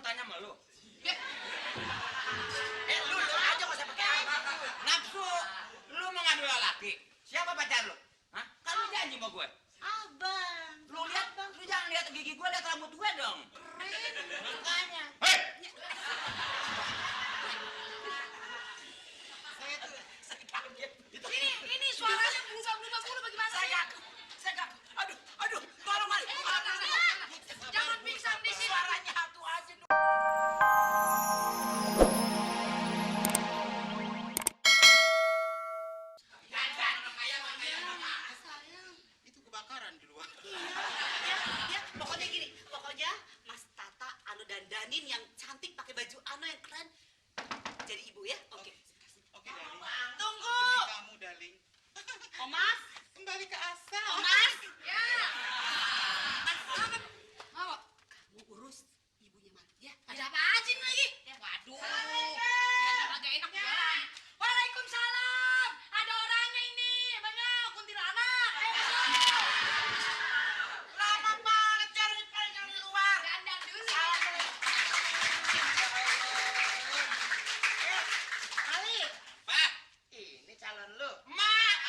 tanya sama lu. Lu aja nggak usah pakai Nafsu, lu mau ngambil laki. Siapa pacar lu? Hah? Kan lu janji sama gue. Abang. Lu lihat, lu jangan lihat gigi gue, lihat rambut gue dong. Keren. Makanya. Hei! Saya kaget. Ini suaranya berubah-ubah mulu bagaimana? Saya kaget. Aduh, tolong Mali. Jangan pingsan di sini. Suaranya satu aja dulu. Itu kebakaran di luar. Ya, pokoknya gini. Pokoknya Mas Tata dandanin yang cantik pakai baju yang keren. Jadi ibu ya? Oke. Oke, Darling. Tunggu. Demi kamu, Darling. Mas. Kembali ke asal. Mas. Ya. Mas, apa? Mau? Kamu urus ibunya Mas. Ya. Ada apa aja lagi? Waduh. Agak enak jualan. Waalaikumsalam. Ada orangnya ini. Banyak kuntilanak. Lama banget cari yang di luar. Dandan dulu. Mali, Pak, ini calon lu. Mak.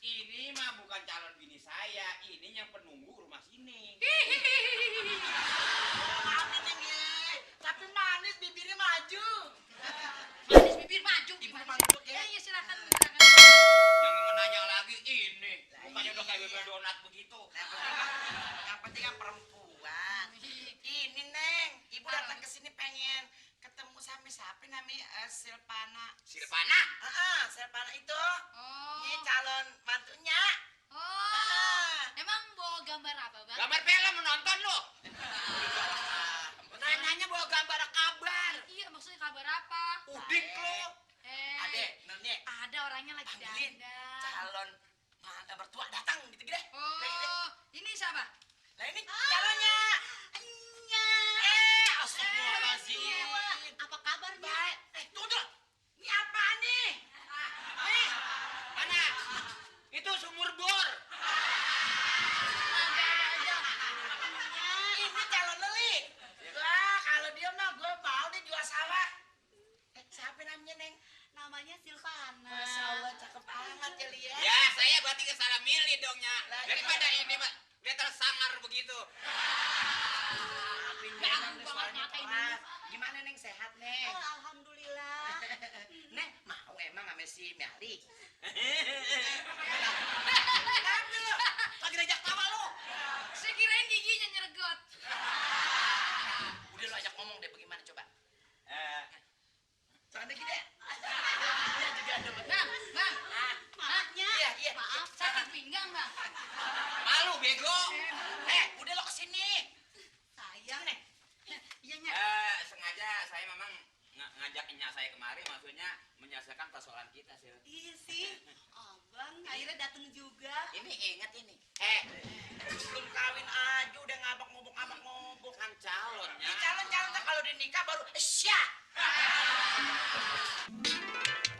Ini mah bukan calon bini saya, ini yang penunggu rumah sini. Maafin Neng ya. Tapi manis bibirnya maju. Manis bibir maju. Ibu maju ya. Iya, silakan. Yang menanya lagi ini, bukannya udah kayak bebek donat begitu. Yang penting kan perempuan. Ini Neng, ibu datang ke sini pengen ketemu sama siapa namanya Silvana. Silvana? Silvana itu. Oh. Ini calon mantunya. Oh. Emang bawa gambar apa, Bang? Gambar film menonton lu. Nanyanya bawa gambar kabar. Iya, maksudnya kabar apa? Udik lu. Adek, Nenek. Ada orangnya lagi Panggilin dandan. calon mantan mertua datang gitu gede. Oh, ini siapa? Lah ini calonnya. Enya. Astagfirullahaladzim. Apa kabarnya? Baik. Tunggu. Ini apaan nih? Mana? Itu sumur bor. Ini calon Leli. Wah, kalau dia mah gue mau dia jual sawah. Siapa namanya, Neng? Namanya Silvana. Masya Allah, cakep banget ya, Lia. Ya, saya berarti salah milih dong ya. Daripada ini, Pak. Dia tersangar begitu. Ganggu banget ngatain dulu. Gimana, Neng? Sehat, Neng? Oh, alhamdulillah. Neng, mau emang sama si Meli? Lagi diajak tawa lu. Saya kirain giginya nyergot. Udah lu ajak ngomong deh, bagaimana coba? Soalnya gini. Dia juga ada. Bang. Maafnya. Iya. Maaf, sakit pinggang, Bang. Malu, bego. Udah lo kesini. Sayang, Nek. Iya, Nya. Sengaja saya memang ngajak nyak saya kemari, maksudnya menyelesaikan persoalan kita, Sil. Iya sih. Abang akhirnya datang juga. Ini ingat ini. Belum kawin aja udah ngabak-ngobok. Kan calonnya. Ini calon-calon tuh kalau udah nikah baru syak.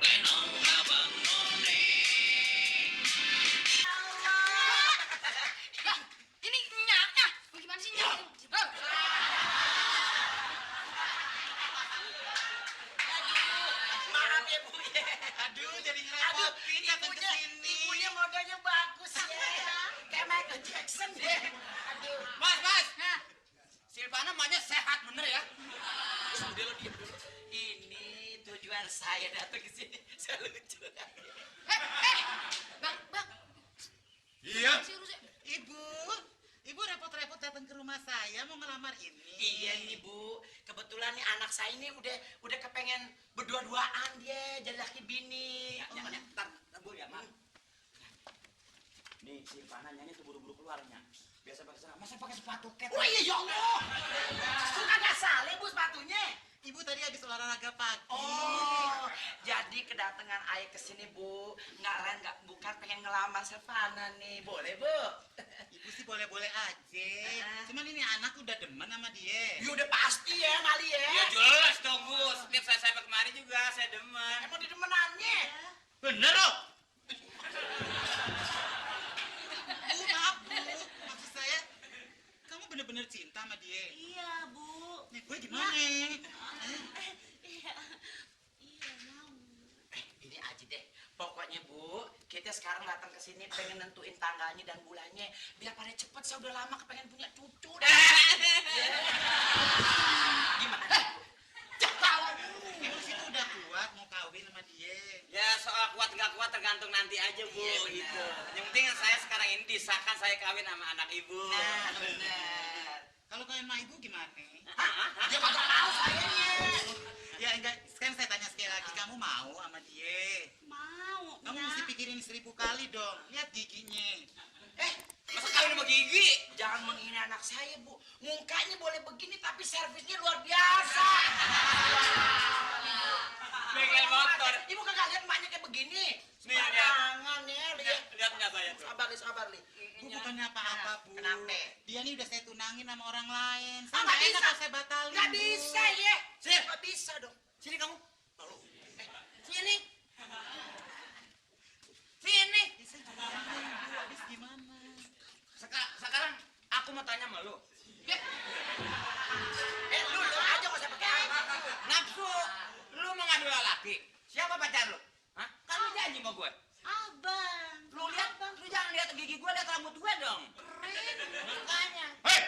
Lenong abang none. Bang, ini nyaknya. Bagaimana sih nyak? Bang. Maaf ya Bu ya. Aduh, jadi ngerepotin datang ke sini. Ibunya modalnya bagus ya. Kayak Michael Jackson deh. Aduh. Mas. Nah, Silvana mahnya sehat bener ya? Udah lo diem dulu. Ini tujuan saya datang ke sini. Saya lucu. Bang. Iya. Serius ya? Ibu repot-repot datang ke rumah saya mau ngelamar ini. Iya nih Bu, kebetulan nih anak saya ini udah kepengen berdua-duaan dia jadi laki bini. Ntar Bu ya, Mak. Nih Silvana nyanyi tuh buru-buru keluarnya. Biasa masa pakai sepatu cat. Oh iya ya Allah. Itu kagak salah Bu sepatunya. Ibu tadi habis olahraga pagi. Oh, jadi kedatangan ayah ke sini Bu, bukan pengen ngelamar Silvana nih, boleh Bu? Ibu sih boleh-boleh aja. Cuman ini anak udah demen sama dia. Ya udah pasti ya Mali ya. Ya jelas dong, Bu. Setiap saya kemari juga saya demen. Emang di demenannya. Bener loh. Bu, maaf Bu. Maksud saya, kamu bener-bener cinta sama dia? pokoknya Bu, kita sekarang datang ke sini pengen nentuin tanggalnya dan bulannya biar pada cepet. Saya udah lama kepengen punya cucu. Gimana? Ketawa dulu. Emang situ udah kuat mau kawin sama dia. Ya soal kuat nggak kuat tergantung nanti aja Bu. Iya, benar. Gitu. Yang penting saya sekarang ini disahkan saya kawin sama anak ibu. Nah, benar. Kalau kawin sama ibu gimana? Ya kagak tahu sayanya. Ya enggak, sekarang saya tanya sekali lagi, kamu mau sama dia? Mau. Kamu ya. mesti pikirin 1000 kali dong. Lihat giginya. Masa kawin sama gigi? Jangan menghina anak saya, Bu. Mukanya boleh begini tapi servisnya luar biasa. Bengkel motor. Ibu kagak lihat emaknya kayak begini. Nih, Sembarangan ya, lihat. Lihatnya saya tuh. Sabar, Li. Bu bukannya apa-apa, Bu. Kenapa? Dia nih udah saya tunangin sama orang lain. Ah, Saya nggak nggak enak bisa. kalau saya batalin. Nggak Bu. bisa ya. Sini. Nggak bisa dong. Sini kamu. Sini. Sini. Ya, saya juga nggak tahu, Bu. Habis gimana? Sekarang aku mau tanya sama lu. Lu aja nggak usah pakai air. Nafsu, lu mau ngadu laki? Siapa pacar lu? Hah? Kan lu janji sama gue. Abang. Lu lihat, lu jangan lihat gigi gue, lihat rambut gue dong. Keren. Makanya. Hei!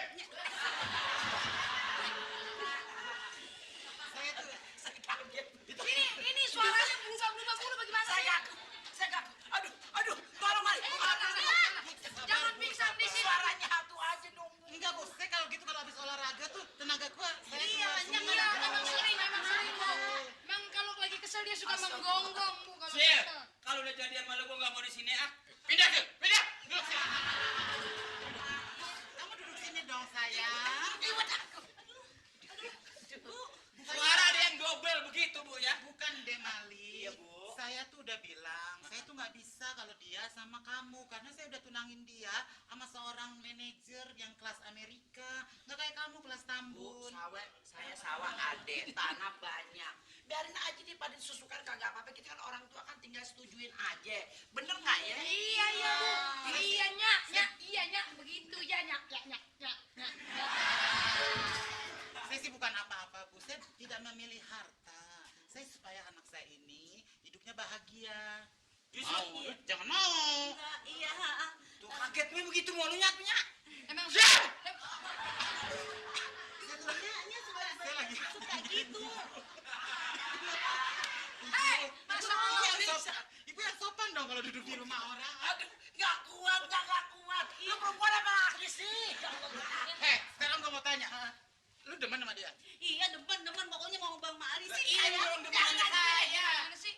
Saya tuh Saya kaget. Ini suaranya berubah-ubah mulu bagaimana Saya sih? kaget. Saya kaget. Aduh, tolong Mali. Jangan pingsan di sini. Suaranya satu aja dong. enggak, Bu. Saya kalau gitu kalau habis olahraga tuh tenaga gua saya Iya, keluar semua. iya, memang sering. Memang kalau lagi kesel dia suka menggonggong, Bu, kalau Sil, kesel. kalau udah jadian sama lu gue gak mau di sini ah. Pindah ke, pindah. Duduk sini. Kamu duduk sini dong, sayang. Suara ada yang double begitu bu ya. Bukan deh, Mali. Iya, Bu. Saya tuh udah bilang, saya tuh nggak bisa kalau dia sama kamu karena saya udah tunangin dia sama seorang manajer yang kelas Amerika, nggak kayak kamu kelas Bu, Tambun. saya sawah ade, tanah banyak. Biarin aja dia pada susukan kagak apa-apa. Kita kan orang tua kan tinggal setujuin aja. Bener nggak ya? Iya, iya, Bu. Iya, nyak, begitu ya, nyak. Saya sih bukan apa-apa, Bu. Saya tidak memilih harta. Saya supaya anak saya ini hidupnya bahagia. Mau? Jangan mau. Iya, Tuh kaget gue begitu mau lu nyatunya. emang Siap! Saya lagi suka gitu. Masa Allah, ibu yang sopan, ibu yang sopan dong kalau duduk di rumah orang. Aduh, nggak kuat. Lu perempuan apa laki sih? Sekarang gua mau tanya, lu demen sama dia? Iya, demen, pokoknya mau Bang Mali sih. Iya, orang demen sama Jangan saya. Gimana sih?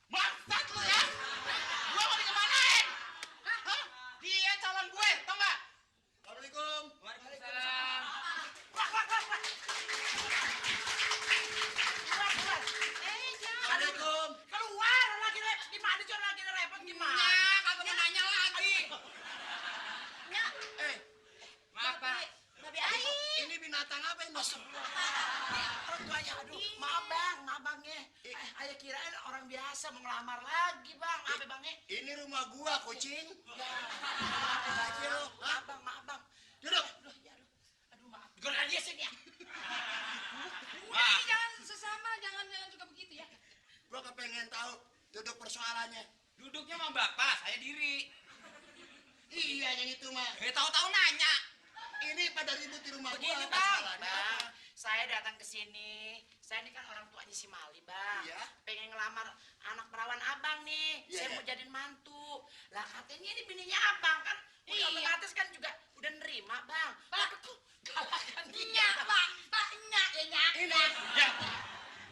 Bangsat lu ya! Gua mau dikemanain? Hah? Dia calon gue, tau nggak? Assalamualaikum. Waalaikumsalam. Keluar. Assalamualaikum. Keluar lagi repot. Gimana coba lagi repot gimana? Nyak, kagak mau nanya lagi. Nyak, Maaf pak. Babe Ai. Ini binatang apa ini? Orang tuanya, aduh, maaf bang ya. Ayah kirain orang biasa mau ngelamar lagi bang. Apa bang ya? Ini rumah gua, kucing. Ya, maaf aja lo. Maaf bang. Duduk. Aduh maaf. Goreng dia sini ya. Udah, ini jangan sesama, jangan suka begitu ya. Gua kepengen tahu duduk persoalannya. Duduknya sama bapak, saya diri. Iya yang itu mah. Tahu-tahu nanya. Ini pada ribut di rumah Begini gua. bang. Persoalannya Bang, apa? saya datang ke sini. Saya ini kan orang tuanya si Mali bang. Iya. Pengen ngelamar anak perawan abang nih. Iya, Saya iya. mau jadiin mantu. Lah katanya ini bininya abang kan. Udah Iya. otomatis kan juga udah nerima bang. Pak. Tapi kok galakan dia. Nyak, Pak, nyak ya, nyak. Ini. Ya.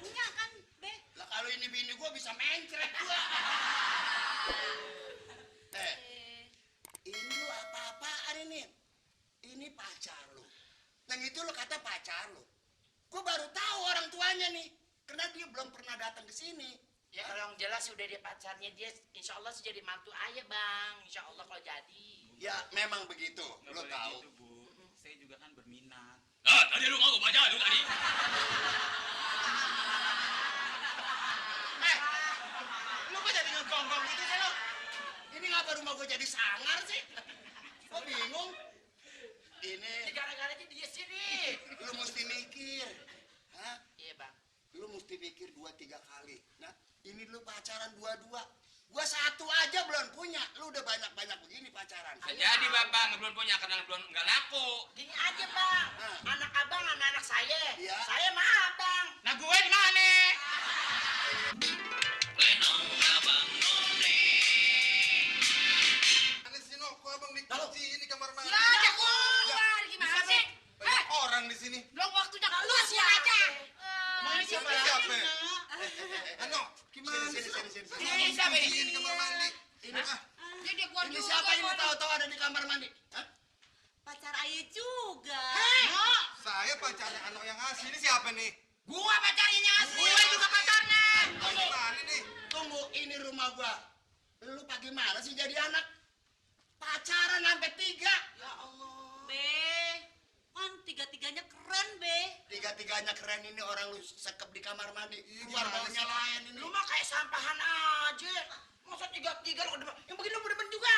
Nyak kan, Be. Lah kalau ini bini gua bisa mencret gua. Ini lu apa-apaan ini? Ini pacar lu. Yang itu lu kata pacar lu. Gua baru tahu orang tuanya nih. Karena dia belum pernah datang ke sini. Ya kalau yang jelas udah dia pacarnya dia insya Allah sih jadi mantu ayah bang. Insya Allah kalau jadi. Ya memang begitu. Lu tahu. Gitu, Bu. Saya juga kan berminat. Ah, tadi lu mau baca lu tadi. Lu kok jadi ngegonggong gitu sih lu? Ini ngapa rumah gua jadi sangar sih? Gua bingung. Ini Ini gara-garanya dia sini. lu mesti mikir. Hah? Iya bang. Lu mesti mikir 2-3 kali. Nah, ini lu pacaran 2-2. Gua apaan? Jadi bapak belum punya karena belum nggak laku. Gini aja bang, anak abang sama anak saya. Iya. Saya mah abang. Nah gue di mana? Ada sini kok abang dikunci ini kamar mandi. Ya, ada keluar gimana sih? Banyak orang di sini. Belum waktunya keluar sih aja. Mau ini siapa? Siapa? Ano, gimana? Sini. Ini siapa ini? Ini kamar mandi. Ini, Jadi keluar ini juga. siapa ini tahu-tahu ada di kamar mandi? Hah? Pacar ayah juga. Saya pacarnya anak yang asli. Ini siapa nih? Gua pacarnya asli. Gue juga pacarnya. Gimana nih? Tunggu, ini rumah gua. Lu bagaimana sih jadi anak? Pacaran sampai 3. Ya Allah. Be, kan tiga-tiganya keren, Be. Tiga-tiganya keren ini orang lu sekep di kamar mandi. Iya, Keluar gimana baunya sih? lain ini. Lu mah kayak sampahan aja. Masa 3-3 lu demen? Yang begini lu demen juga.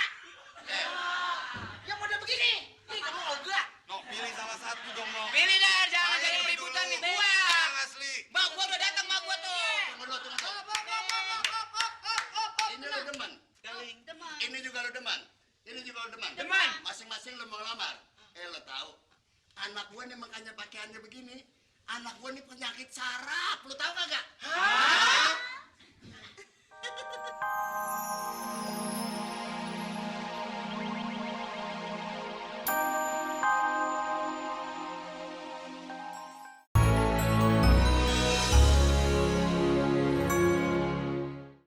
Yang model begini. Nih kamu ogah. No, pilih salah satu dong, no. Pilih dah, jangan Ayo, jadi pilih keributan dulu. nih. Gua. Yang asli. Bang, gua udah datang bang gua tuh. Tunggu. Ini lu demen. Demam. Ini juga lu demen. Ini juga lu demen. Demen. Masing-masing lu mau ngelamar. Lu tahu. Anak gua nih makanya pakaiannya begini. Anak gua nih penyakit saraf. Lu tahu kagak? Hah?